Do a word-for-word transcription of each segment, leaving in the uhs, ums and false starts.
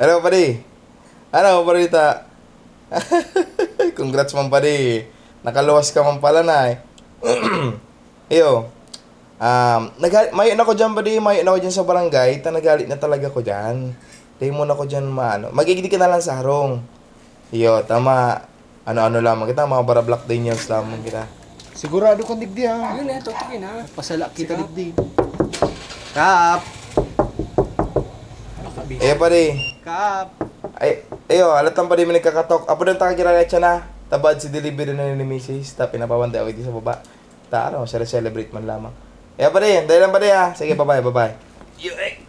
Hello, padi. Ano, balita? Congrats man, padi. Nakaluwas ka man pala na eh. Iyo. Um, naghali, mayo na ko dyan, padi. Mayo na ko dyan sa barangay. Ta naghali na talaga ko dyan. Dahil mo na ko dyan maano. Magigdi ka na lang sa harong. Iyo, tama. Ano-ano lamang kita, mga bara Black Daniels lamang kita. Sigurado ka digdi, ha? Yun eh, totoo yun, ha? Pasala kita Sige. digdi. Kap! Iyo, padi. Kap! Ay, iyo, alat lang, padi, may nagkakatok. Apo, doon taka gira leche na. Tabad si delivery na ni misis. Ta pinapawante ako ito sa baba. Ta, ano, sele-celebrate man lamang. Iyo, padi, dali lang, padi, ha. Sige, bye-bye, bye-bye. Iyo, eh.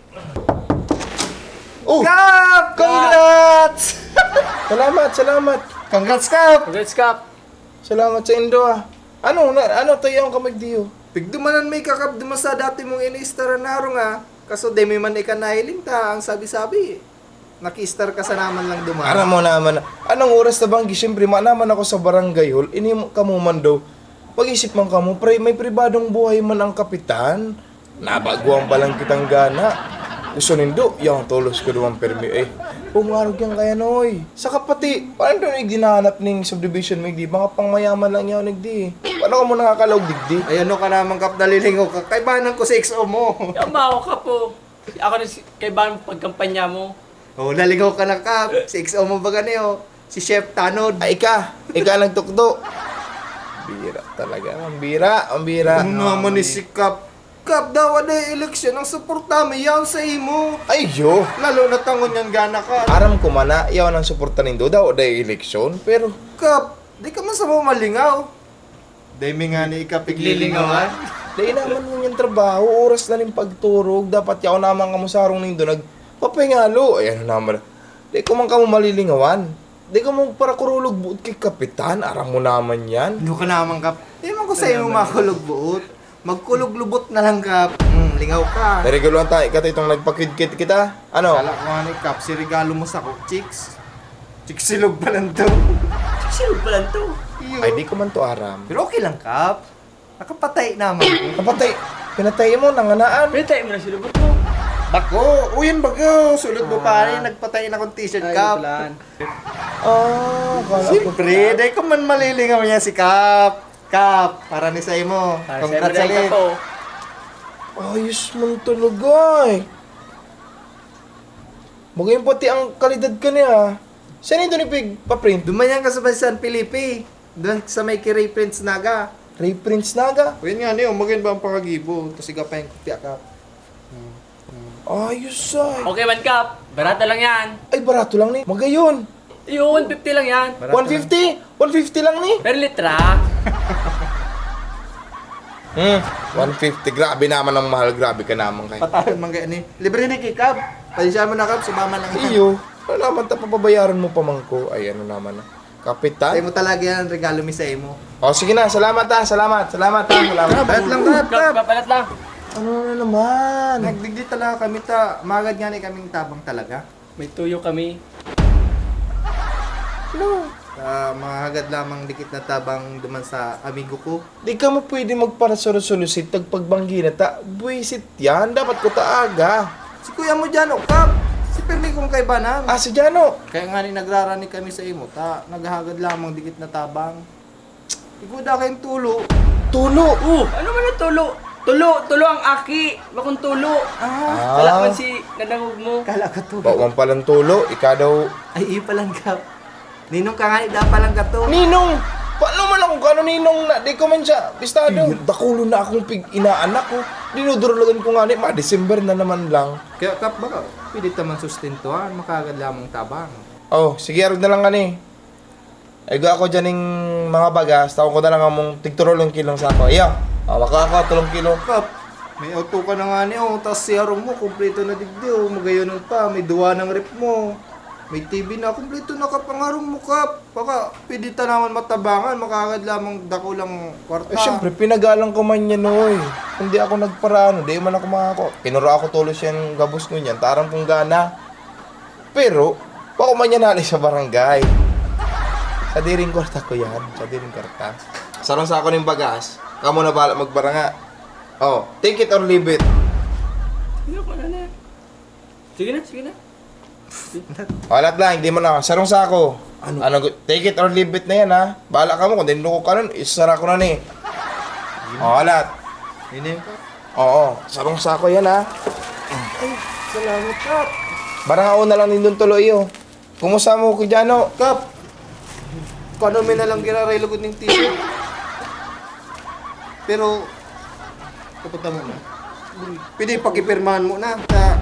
Oh! Kap! Congrats! Salamat, salamat. Congrats, Kap! Congrats, Kap! Salamat sa indo, ah. Ano, na, ano, tayo ang kamay diyo? Pigdumanan may kakap duman sa dati mong iniistaran na harong, ah. Kaso di may man ika nahiling ta, ang sabi-sabi. Nakiistar ka sa naman lang duman. Aram mo naman, anong oras na banggi? Siyempre, ma naman ako sa barangay hall. Ini kamo man daw. Pag-isip man kamo, pre, may pribadong buhay man ang kapitan. Nabaguan pa lang kitang gana. Gusto nindo, yang tolos ko duman permi eh. Kung arog yan kaya, Noy. Saka pati, paano doon igdinahanap ning subdivision mo, igdi? Mga pangmayaman lang yan, igdi. Paano ka mo nakakalaog, digdi? Ay, ano ka naman, Kap, nalilingaw ka. Kaibanan ko si X O mo. Yamaw ka po. Ako na si, kaibahan pagkampanya mo. Oh, naligaw ka na, Kap. Si X O mo ba gani, oh? Si Chef Tanod. Ay, ika. Ika nagtukdo. Bira talaga. Ang bira. Ang bira. Ano naman ni si Kap? Kap, dawa na yung eleksyon. Ang suporta mo, yaon sa imo. Ay, yo. Lalo na tangon yan, gana ka. Aram ko man na, yaon ang suporta nindo. Dawa na yung eleksyon. Pero, Kap, di ka man sa malingaw. Dai mi ngani ika piglilingawan. Dai naman ngunyan trabaho, oras na nin pagturog, dapat yaon naman kamo sa harong nindo nagpapahingalo. Ay, ano naman, dai ko man kamo malilingawan. Dai kamo parakurulog buot ki Kapitan, aram mo naman yan. Ano ka naman, Kap? Di man ko sa imo makulog buot. Magkulog lubot na lang, Kap. Hmm, lingaw ka. Naregaloan tayo, ika itong nagpakidkit kita. Ano? Kala ko nga ni Kap, si regalo mo sako, chicks. Chicks silog pa lang to. Chicks silog pa lang to? Iyo. Ay, di ko man to aram. Pero okay lang, Kap. Nakapatay naman ko. Napatay? Pinatay mo, nanganaan? Pinatay mo na si lubot mo. Bako, uyan bago. Sulod mo Ah. pa rin, nagpatay na kong t-shirt, Ay, Kap. Plan. Ah, kala ko Siyempre, dai ko man malilingaw niya si Kap. Kap, para ni sa imo. Para sa imo, Congratulations. Kap, oh. Ayos man talaga eh. Magayon pati ang kalidad ka niya. Saan ito ni Pig pa-print? Duman yan ka sa may San Felipe. Doon sa may kay Ray Prince Naga. Ray Prince Naga? O yan nga niyo, magayon ba ang pakagibo? Tapos igapay ang kupya ka. Hmm. Hmm. Ayos ay. Okay man, Kap. Barato lang yan. Ay, barato lang ni. Magayon. Iyo, one fifty lang yan. Barato one fifty? One fifty lang ni? Per litra. Hmm, one fifty. Grabe naman ang mahal. Grabe ka naman kay. Patayon man kaya ni. Libre ni Kikab. Pasensya mo na, Kab. Sumama lang yan. Iyo. Ano naman, ta papabayaran mo pa man ko? Ay, ano naman na. Kapitan? Sa'yo mo talaga yan. Regalo mi sa imo. Oh, sige na. Salamat, ha. Salamat. Salamat, ha. Salamat. Palit lang, Kab, Kab. Kab, palit lang. Ano na naman? Nagdigdi talaga kami ta. Magad nga ni kaming tabang talaga. May tuyo kami. Hello. Ah, mahagad lamang dikit na tabang duman sa amigo ko. Di ka mo pwede magparasolo-solusit tagpagbanggi na ta. Buwisit yan. Dapat ko ta aga. Si kuya mo dyan, o, Kap. Si Permi kong kaibanan. Ah, si Jano. Kaya nga ni nagrarani kami sa imo, ta naghahagad lamang dikit na tabang. Iguda kayong tulo. Tulo? Oh, ano man ang tulo? Tulo, tulo ang aki. Bakong tulo. Ah. Ah. Wala man si nadangog mo. Kala ka tulo. Bawang palang tulo, ika daw. Ay, iyo palang, Kap. Ninong ka nga, ida palang kato. Ninong! Paano man akong kano ninong na di ko man siya bistado? Iyo, dakulo na akong pig-inaanak ko. Dinudurulagan ko nga ni, ma-December na naman lang. Kaya, Kap, baka pwede ta man sustentuhan, makagad lamang tabang. Oh, sige, arog na lang kani. Ay, gwa ako dyan ning mga bagas, taon ko na lang among tigturulong kilong sako. Iyo, oh, maka ako, tulong kilo. Kap, may auto ka na nga ni, oh, tas si harong mo, kompleto na digdi, oh, magayon pa, may duwa ng rep mo. May T V na, kompleto na, Kap, ang harong mo, Kap. Baka, pwede ta naman matabangan, makagad lamang dakulang kwarta. Eh, syempre, pinagalang ko man yan, oy. Kung di ako nagparaano, di man ako makako. Kinuro ako tulos yan, gabos ko niyan, tarang kong gana. Pero, bako man yan hali sa barangay. Sa diring kwarta ko yan. Sa diring kwarta. Sarong sako ning bagas. Kamo na bahala magbaranga. Oh, take it or leave it. Hindi ko na na. Sige na, sige na. Walat lang, hindi mo na. Sarong sako. Ano? Ano, take it or leave it na yan, ha? Bahala ka mo, kung dinlo ko kanon, isara ko na ni. O, walat. Ini, Kap. Oo, sarong sako yan, ha? Ay, salamat, Kap. Barang ako na lang nindong tuloy, oh. Kumusta mo, Kuya Jano? Kap, kano may nalang giraray lugod ning t-shirt. Pero, kapunta mo na. Pwede pakipirmahan mo na. Sa,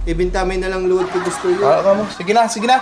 ibinta may nalang luwod ko gusto yun. Bahala ka mo. Sige na, sige na.